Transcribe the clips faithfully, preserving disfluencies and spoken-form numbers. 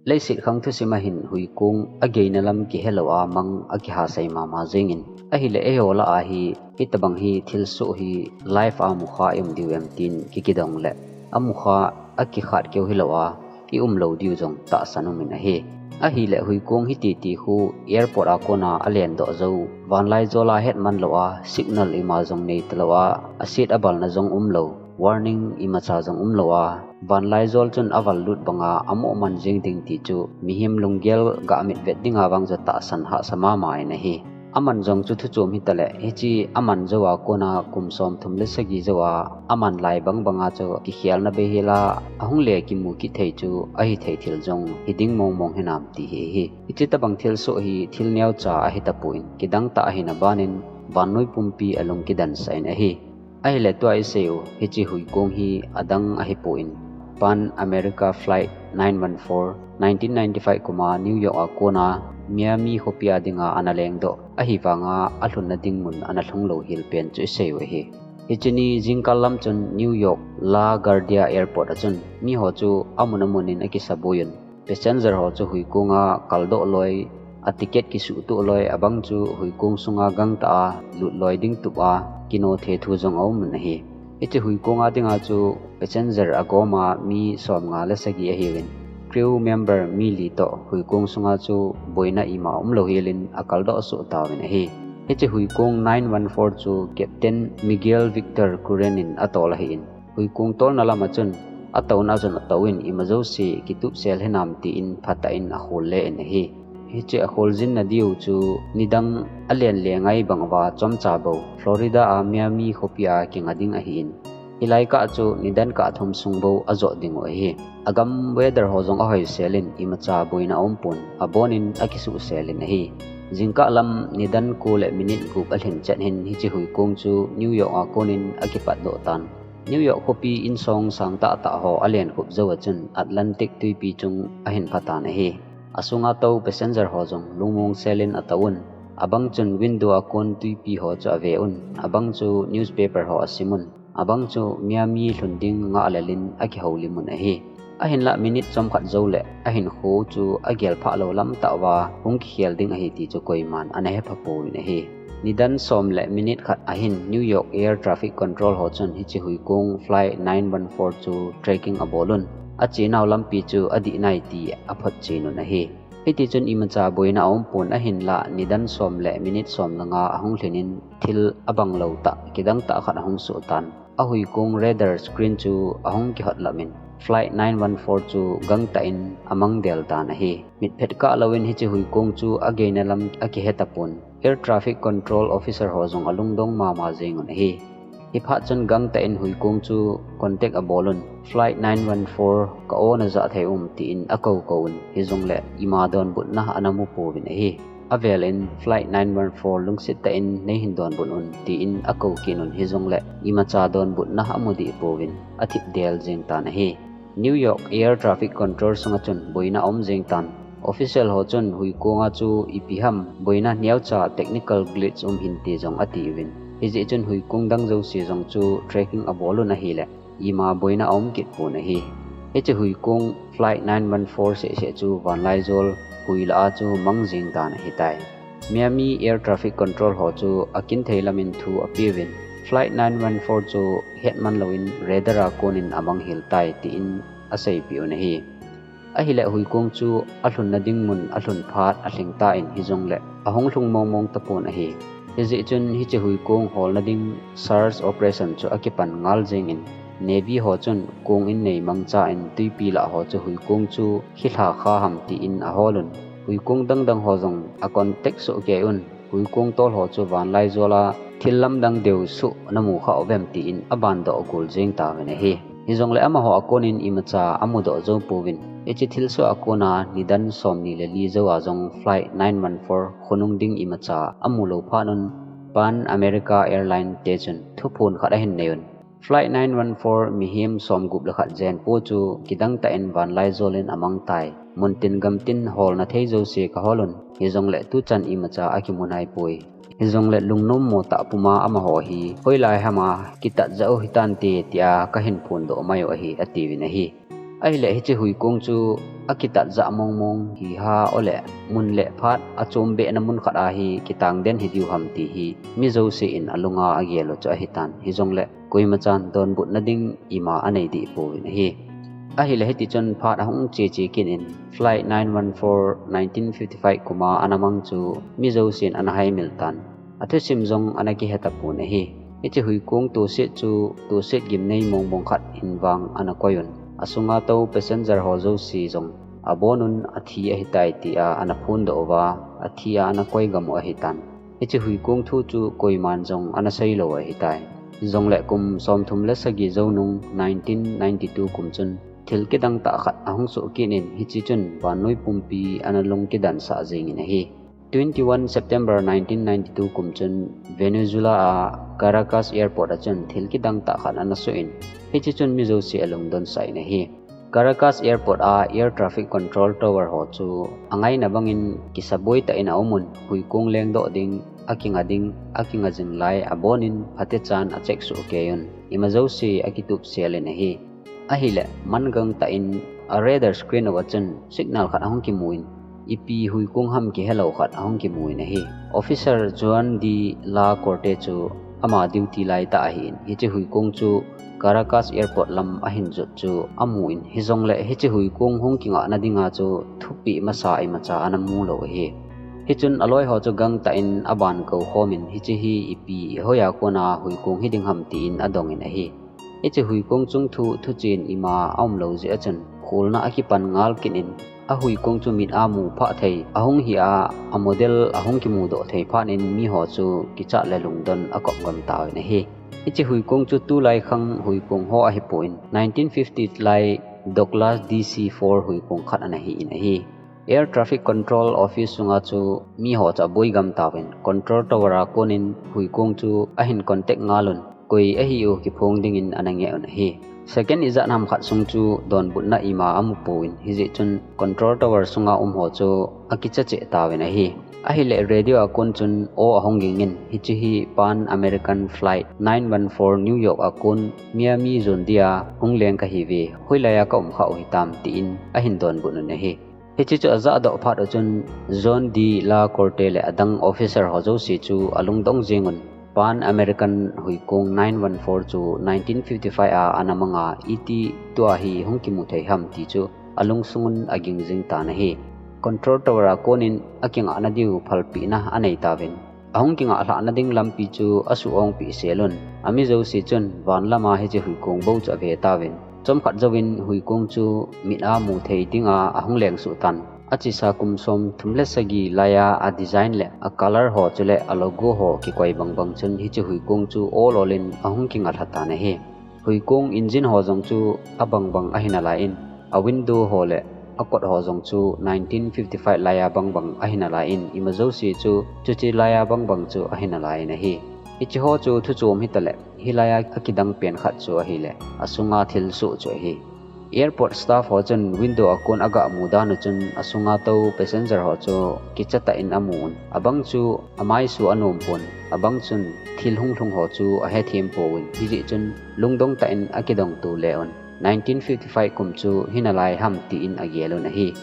Leiset khang thusim a hin huikong ageina lam kihelou a mang akihasei mama jingin, ahile eiho lah a hi hitabang hi thilsoh hi live a mukha i um diu em tin kikidong le, amukha akikhat keu hilou a i umlou diu jong tahsan umin ahi. Ahile huikong hiti ti khu airport a kona alendoh jou, vanlaijol a hetman lou a, signal ima jong nei talou a, aset abalna jong umlou, warning imacha jong umlou a, vanlaijol chun aval lut banga amoh man jing ding ti chu mihem lunggel gah mitvet dinga vang chu tahsan hahsa mama in ahi. Aman jong chu thuchom hitaleh, hiche aman jou a kona kum somthum le sagi jou a aman lai bang banga chu kikhelna beihel a ahung le kimu kit thei chu ahithei thil jong hiding mongmong hinam ti hi ahi. Hiche tabang thilsoh hi thil neocha ahitapon, kidangtah ahina banin vannoi pumpi alung kidansah in ahi. Ahile tua isei u hiche huikong hi adang ahipon, Pan America Flight nine one four, nineteen ninety-five kuma New York a kona Miami khopi a dinga ana lengdoh ahivanga alhunna ding mun ana lhunglou hel pen chu isei u ahi. Hiche ni jingkah lam chun New York LaGuardia Airport a chun miho chu amun amun in akisaboi un, passenger ho chu huikong a kaldoh loi, a ticket kisuhtoh loi, abang chu huikong sunga gangtah a lut loi ding tup a kino thethu jong aumin ahi. Hiche huikong a dinga chu passenger agoma mi somnga le sagi ahiuvin, crew member mi li toh huikong sunga chu boina ima umlou helin akaldoh soh tauvin ahi. Hiche huikong nine one four chu Captain Miguel Victor Curren in atol ahin, huikong tolna lama chun atouna chun atouvin, imajouse kitupsel hinam tin phatah in akhol le in ahi. Hiche akholjinna diu chu nidang alen le ngai bang uva chomcha bou Florida a Miami khopi a kinga ding ahin, hilai kah chu nidan kah thum sung bou ajot dingu ahi. Agam weather ho jong ahoisel in imacha boina aumpon, abonin akisuhsel in ahi. Jingkah lam nidan ko le minute gup alhin chet hin hiche huikong chu New York a konin akipatdoh tan. New York khopi insong sang tahtah ho alenkhup jou a chun Atlantic tuipi chung ahin phatan ahi. Asunga tou passenger ho jong lungmong selin atouvun, abang chun window a kon tuipi ho chu aveuvun, abang chu newspaper ho asimun, abang chu Miami lhun ding ngahlelin akihoulimun ahi. Ahinlah minute chomkhat jouleh ahinkho chu agelphah lou lamtah uva hung kikhel ding ahi ti chu koiman ana hepha pouvin ahi. Nidan som le minute khat ahin New York Air Traffic Control ho chun hiche huikong Flight nine one four chu tracking abolun, achenau lampi chu adih nai ti aphotchenun ahi. Hitichun imacha boina aumpon, ahinlah nidan som le minute som le nga ahung lhinin thil abanglou tah, kidangtah khat ahung sohtan. Ahuikong radar screen chu ahung kihotlamin Flight nine one four chu gangtah in amangdel tan ahi. Mitphet kahlouvin hiche huikong chu ageina lam akihetapon, Air Traffic Control Officer ho jong alungdong mama jengun ahi. Hiphat chun gangtah in huikong chu contact abolun, Flight nine one four ka-o najah thei um, tin akou kouvun, hijongleh ima donbutna anamu pouvin ahi. Avelin Flight nine one four lungsettah in neihin donbutun, tin akou kitun, hijongleh imacha donbutna amudeh pouvin athipdel jengtan ahi. New York Air Traffic Control sunga chun boina aum jengtan. Official ho chun huikonga chu ipiham boina neocha technical glitch um hinte jong atiuvin, hijeh chun huikong dang jouse jong chu tracking abolun ahileh ima boina aum kitpon ahi. Hiche huikong Flight nine one four sehseh chu vanlaijol huilah a chu mang jengtan ahitai. Miami Air Traffic Control ho chu akinthei lamin thu apeuvin, Flight nine one four chu hetman louvin radar a konin amanghel tai, tin aseipeh un ahi. Ahileh huikong chu alhunna ding mun alhun phat alhingtan, hijongleh ahung lhung mongmong tapon ahi. Hijeh chun hiche huikong holna ding search operation chu akipan ngal jengin, Navy ho chun kong innei mangchan tuipi lah ho chu huikong chu khilha kha ham, tin aholun, huikong dangdang ho jong acontact sohkeiun, huikong tol ho chu vanlaijola thil lamdang deusoh namu khah uvem, tin abandoh gol jengtauvin ahi. Hijongleh amaho a konin imacha amudoh jou pouvin, hiche thilsoh a kona nidan somni le li jouva jong Flight nine one four khonung ding imacha amulou phatnun, Pan America Airline te chun thuphon khat ahin neiun, Flight nine one four mihem somgup le khat jenpo chu kidangtah in vanlaijolin amangtai. Muntin gamtin holna thei jouse kaholun, hijongleh tuchan imacha akimu naipoi. Hijongleh lungnommo tah puma amaho hi hoilai hama kitatjah u hitante tia kahin phondoh maiu ahi, atiuvin ahi. Ahile hiche huikong chu akitat jah mong mong hi ha ole mun le phat achombeh na mun khat a hi kitang den hi diu ham ti hi mi jouse in alunga agel u chu ahitan, hijongle koima chan donbutna ding ima anei deh pouvin ahi. Ahile hiti chun phat ahung che che kit in flight nine one four nineteen fifty-five kum a ana mang chu mi jousen ana haimil tan. Athusim jong ana kihe tapon ahi. Hiche huikong toset chu toset gimnei mong mong khat in vang ana koi un. Asunga tou passenger ho jouse jong abon un athi ahitai tia ana phondoh uva athi a ana koi gam u ahitan. Hiche huikong thu chu koiman jong ana seilou ahitai. Hijongle kum somthum le sagi jou nung nineteen ninety-two kum chun thil kidang tah khat ahung soh kit in hiche chun vannoi pumpi ana lung kidansah jengin ahi. Twenty-one September nineteen ninety-two kum chun Venezuela a Caracas Airport a chun thil kidang tah khat ana soh in hiche chun mi jouse alungdon sah in ahi. Caracas Airport a Air Traffic Control Tower ho chu angaina bangin kisaboi tah in aumun, huikong lengdoh ding, akinga ding, akinga jing lai abonin phatechan acheck soh kei un, ima jouse akitup sel in ahi. Ahile mangang tah in a radar screen uva chun signal khat ahung kimun, ipi huikong ham kihelou khat ahung kimun ahi. Officer Juan de la Corte chu ama duty lai tah ahin, hiche huikong chu Caracas Airport lam ahin jot chu amun, hijongle hiche huikong hung kingahna dinga chu thupeh masa imacha ana mulou ahi. Hichun aloi ho chu gangtah in aban kou khomin hiche hi ipi hoiya kona huikong hiding ham tin adongin ahi. Hiche huikong chungthu thuchen ima aumlou jeh a chun kholna akipan ngal kit in, ahuikong chu mit a mu phah thei ahung hi a, a model ahung kimudoh thei phat in miho chu kichat le lungdon akop gam tauvin ahi. Hiche huikong chu tulai khang huikong ho ahipon nineteen fifty lai Douglas D C four huikong khat ana hi in ahi. Air Traffic Control Office sunga chu miho chu aboi gam tauvin, Control Tower a konin huikong chu ahin contact ngal un, koi ahiu kiphong dingin ana ngeh un ahi. Second ijat ham khat sung chu donbutna ima amu pouvin, hijeh chun Control Tower sunga um ho chu akicha cheh tauvin ahi. Ahile radio a kon chun aw ahung gingin, hiche hi Pan American Flight nine one four New York a kon Miami jon dia hung leng kahiuve, hoilaiya ka um kha u hitam tin ahin donbut un ahi. Hiche chu ajahdoh phat u chun Juan de la Corte le adang officer ho jouse chu alungdong jeng un, Pan American huikong nine one four chu nineteen fifty-five a ana manga iti tua hi hung kimu thei ham ti chu alungsung un aging jing tan ahi. Control Tower a konin akingahna diu phalpehna anei tauvin, ahung kingah lhahna ding lampi chu asuh ongpeh sel un, ami jouse chun van lama hiche huikong bou chu ave tauvin, chomkhat jouvin huikong chu mit a mu thei dinga ahung lengsuh tan. Achesa kum somthum le sagi laiya a design le a color ho chule a logo ho kikoi bangbang chun hiche huikong chu ol ol in ahung kinga lha tan ahi. Huikong engine ho jong chu abangbang ahi nalai in, a window ho le a kot ho jong chu nineteen fifty-five laiya bangbang ahi nalai in, ima jouse chu chuche laiya bangbang chu ahi nalai in ahi. Hiche ho chu thuchom hitale, hilaiya akidang pen khat chu ahile, asunga thilsoh chu ahi. Airport staff ho chun window a kon aga mu dan u chun asunga tou passenger ho chu kicha tah in amu un. Abang chu amaisu anom pon, abang chun thil hunglhung ho chu ahethem pouvin, hijeh chun lungdong tah in akidong to le un. Nineteen fifty-five kum chu hi nalai ham tin agel un ahi.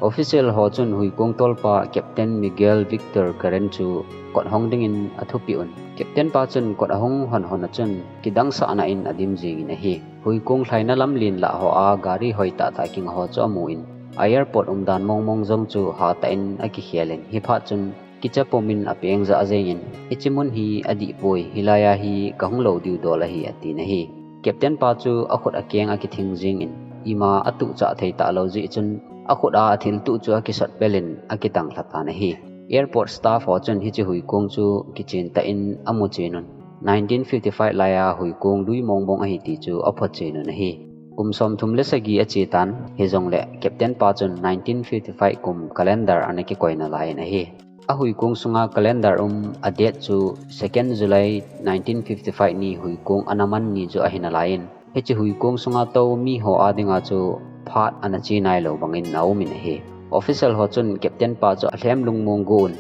Official ho chun huikong tolpa Captain Miguel Victor Carrén chu kot hong dingin athupeh un. Captain pa chun kot ahung hon hon a chun kidangsahna in adim jingin ahi. Huikong lhaina lamlen lah ho a gari hoi tah tah kinga ho chu amun, a airport umdan mong mong jong chu hatah in akikhel in, hiphat chun kicha pum in apeng jah jengin, hiche mun hi adih poi, hilaiya hi kahung lou diu dol ahi, atin ahi. Captain pa chu akhut akeng akithing jingin, ima atuh chah thei talou jeh chun, akhut a athil tuh chu akisot pel in akitang lha tan ahi. Airport staff ho chun hiche huikong chu kichen tah in amu chen un, nineteen fifty-five laiya huikong lui mong mong ahi ti chu apho chen un ahi. Kum somthum le sagi ache tan, hijongle Captain pa chun nineteen fifty-five kum calendar ana kikoi nalai in ahi. A huikong sunga calendar um a date chu second July nineteen fifty-five ni huikong ana man ni chu ahi nalai in, hiche huikong sunga tou mi ho a dinga chu phat ana che nailou bangin aumin ahi. Official ho chun Captain pa chu alhem lungmong go un,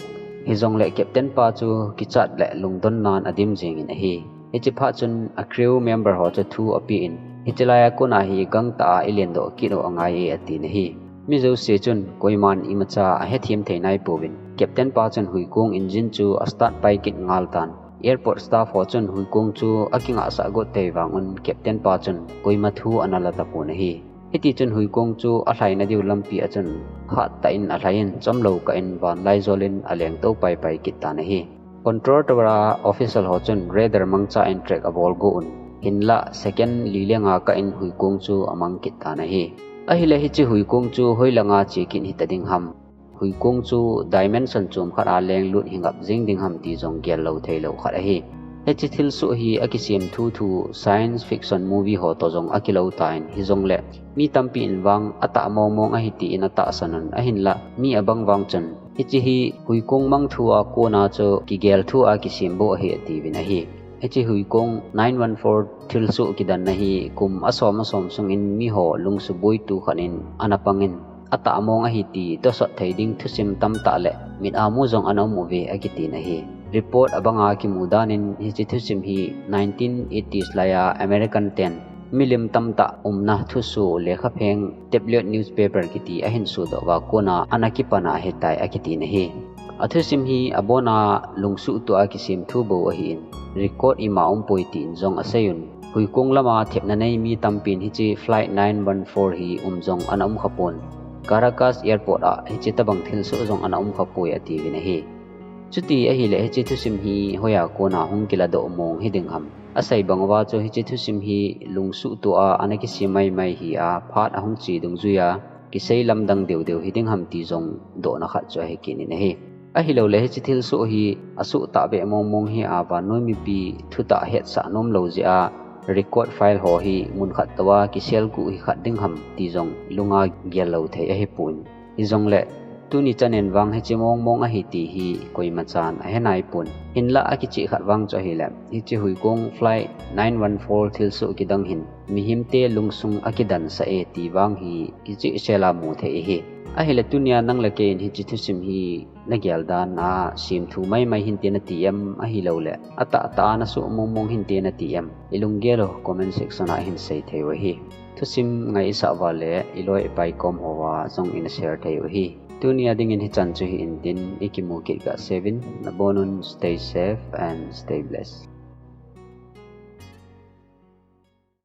hijongle Captain pa chu kichat le lungdon nan adim jingin ahi. Hiche phat chun a crew member ho chu thu apen, Hiche laia kona hi gangtah a ilendoh kit u angai e atin ahi. Mi jouse chun koiman imacha ahethem thei naipouvin, Captain pa chun huikong engine chu astart pai kit ngal tan. Airport staff ho chun huikong chu akingahsah got thei vangun Captain pa chun koima thu analatapon ahi. Hitichun huikong chu alhaina diu lampi a chun hattah in alhaiyin chomlou kah in vanlaijol in alengtou paipai kit tan ahi. Control tower a official ho chun radar mangcha in track abol got un, hinlah second li le nga kah in huikong chu amang kit tan ahi. Ahile hiche huikong chu hoilanga che kit hita ding ham, huikong chu dimension chom khat a lenglut hingap jeng ding ham ti jong gellou theilou khat ahi. Hiche thilsoh hi akisem thuthu science fiction movie ho toh jong akilou tan, hijongle mi tampi in vang atah mongmong ahi tin atahsan un, ahinlah mi abang vang chun hiche hi huikong mang thua kona chu kigel thua kisem bou ahi atiuvin ahi. Hiche huikong nine one four thilsoh kidanna hi kum asom asom sungin miho lungsuboitu khat in anapangin, atah mong ahi ti tosot thei ding thusim tamtah le mit a mu jong ana um uve akitin ahi. Report abanga kimu danin hiche thusim hi nineteen eighties laia American ten milim tamtah umna thusoh lekhapheng tabloid newspaper kiti ahin sodoh uva kona ana kipana ahitai akitin ahi. Athusim hi abona lungsuhtoh a kisem thu bou ahin, record ima umpoi tin jong aseiyun, huikong lama thepna nei mi tampin hiche Flight nine one four hi um jong ana umkhapon, Caracas Airport a hiche tobang thilsoh jong ana umkhapoi atiuvin ahi. Chuti ahile hiche thusim hi hoiya kona hung kiladoh mong hiding ham? Asei bang uva chu hiche thusim hi lungsuhtoh a ana kisem maimai hi a, phat ahung che dungjuiya kisei lamdang deudeu hiding ham ti jong dohna khat chu ahi kit in ahi. Ahiloule hiche thilsoh hi asoh tahbeh mongmong hi a, vannoi mipi thutah hetsah nomlou jeh a record file ho hi mun khat touva kiselguh hi khat ding ham ti jong lunga gellou thei ahipon. Hijongle tuni chanin vang hiche mongmong ahi ti hi koimachan ahe naipon. Hinlah akicheh khat vang chu ahile hiche huikong Flight nine one four thilsoh kidang hin mihemte lungsung akidansah e ti vang hi kichehsela mu thei ahi. Ahile tunia nang le kei in hiche thusim hi nagel dan a semthu maimai hinte nati em, ahiloule atahtah a nasoh mongmong hinte nati em? Ilunggel u comment section a hin sei thei u ahi. Thusim ngai isah uva le iloi ipai kom hova jong ina share thei u ahi. Tunia dingin hichan chu hi intin, ikimu kit kahseuvin, nabonun stay safe and stay blessed.